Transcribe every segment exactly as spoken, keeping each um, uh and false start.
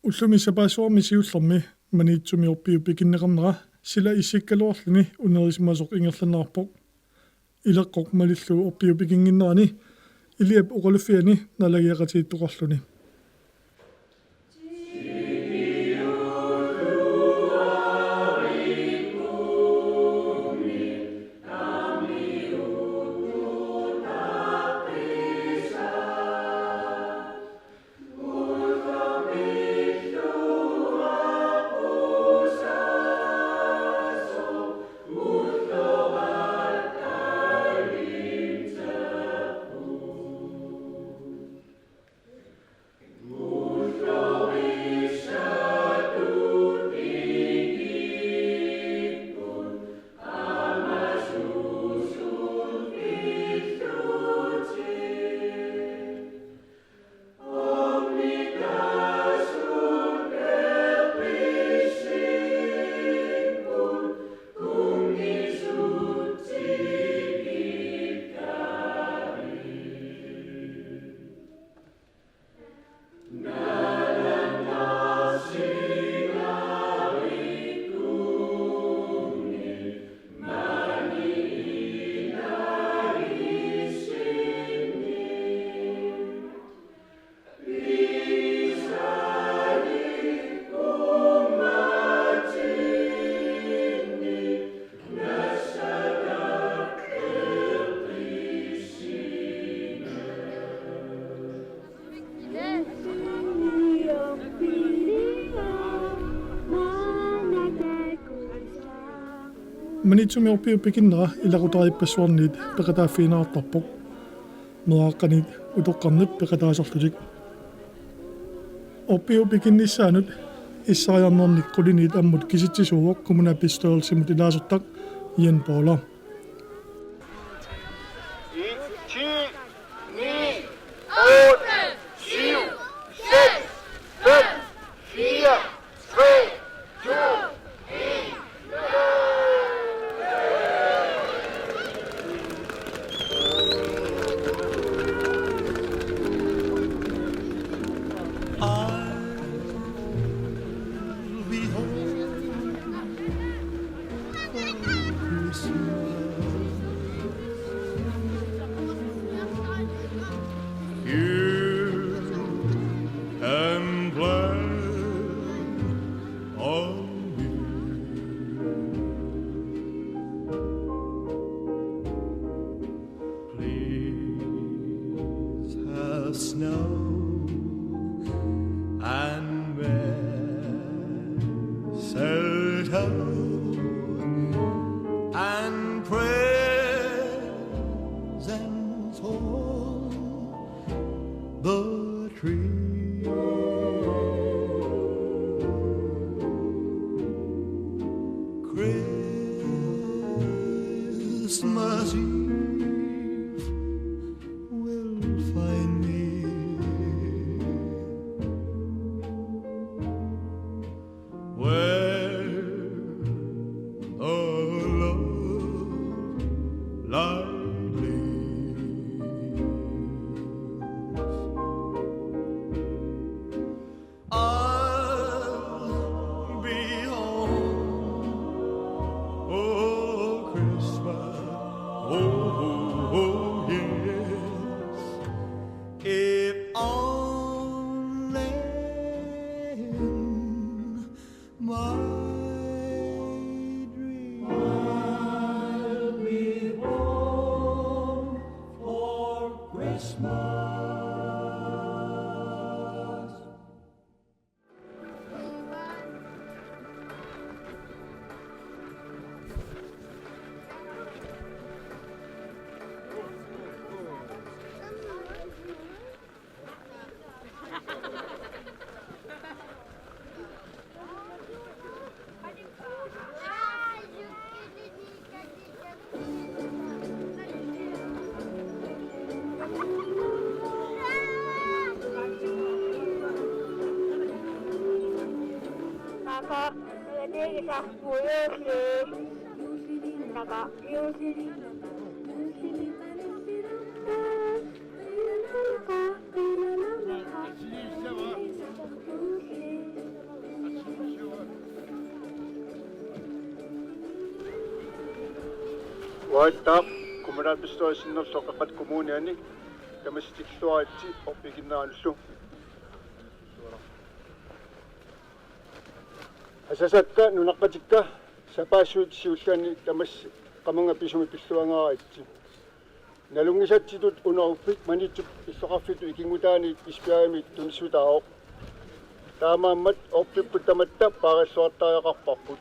Ullumi sapaassuarmi siullermi Maniitsumi orpiup pikinneqarnera sila issikkaluarluni unerisimasoq ingerlanneqarpoq. Ileqqoq malillugu orpiup pikinnginnerani Iliap oqaluffiani nalagiaqatigiittoqarluni. Maniitsumi orpiup pikinnera ilaqutariippassuarniit peqataaffigineqartarpoq. Meeraaqqaniit utoqqarnit peqataasarlutik. Orpiup pikinnissaanut issariarnernik quliniit ammut kisitsisuuvoq kommunalbestyrelsimut ilaasortaq Jan Paula. I ti, ni, otte, syv, seks, fem, fire, tre, to, en. Hear and glad are we. Please have snow and mistletoe and presents on the tree. Christmas Eve will find me where the love light gleams. I'll be home, oh, Christmas, oh, oh, oh, yes. If only in my dream I'll be home for Christmas. Uattaaq kommunalbestyrelsinnerlu Qeqqata Kommuniani tamassi tikilluaritsi Orpiup ikinneranillu. Asasakka nunaqqatikka sapaassuit siulliini tamassi qamunga pisumik pilluangaaritsi. Nalunngisatsitut una Orpiup Maniitsup illoqarfiup ikinngutaani Esbjergimi tunissutaavoq. Taamaammat Orpiupput tamatta paarilluartariaqarparput.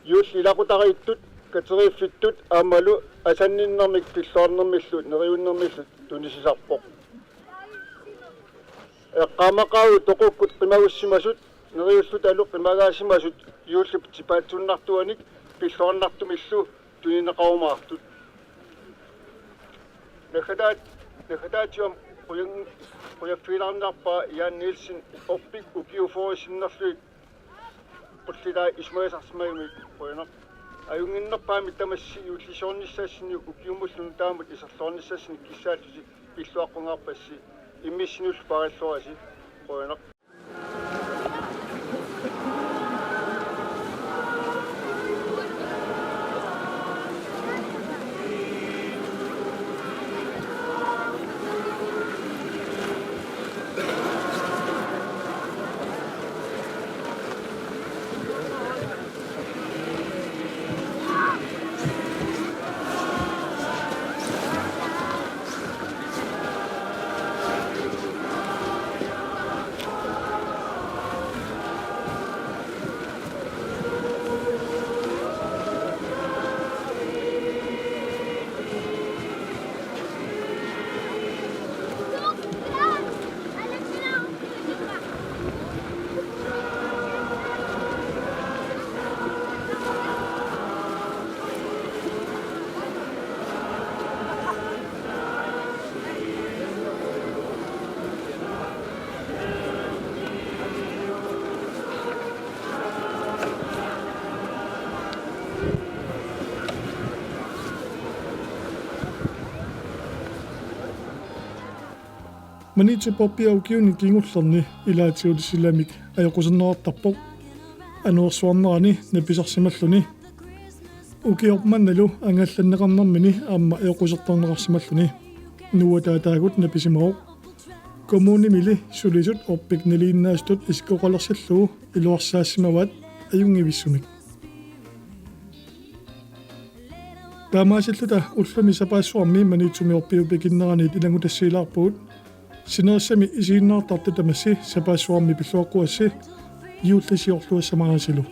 Juulli ilaqutariittut kateriiffittut aammalu asanninnermik pilluarnermillu neriunnermillu tunissisarpoq. Eqqaamaqaavut toqukkut qimagussimasut neriullutalu qimagaasimasut juullip tipaatsunnartuanik pilluarnartumillu tunineqarumaartut. Naggataat-, naggataatigut qujan-, qujaffigilaarniarpara Jan Nielsen Orpiup ukiut fyrre sinnerlugit pullitaa isumagisarsimagami qujanaq. Ajunnginnerpaamik tamassi juullisiornissassinni ukiumullu nutaamut iserluarnissassinni kissaallusi pilluaqqungaarpassi, immissinullu paarilluarisi qujanaq. Maniitsup Orpiup ukiuni kingullerni ilaatigut silamik ajoquserneqartarpoq. Anorersuarnerani napisarsimalluni. Ukiormannalu angallanneqarnermini aamma ajoqusertarneqarsimalluni. Nuuataataagut napisimavoq. Kommunimili sulisut Orpiup nalinginnaasutut isikkoqalersillugu iluarsaassimavaat ajunngivissumik. Taamaasilluta ullumi sapaassuarmi Maniitsumi Orpiup ikinneraniit ilanngutassiilaarpugut. Sinerissami isiginnaartartut tamassi sapaassuarmi pilluaqquassi juullisiorluassamaarisilu.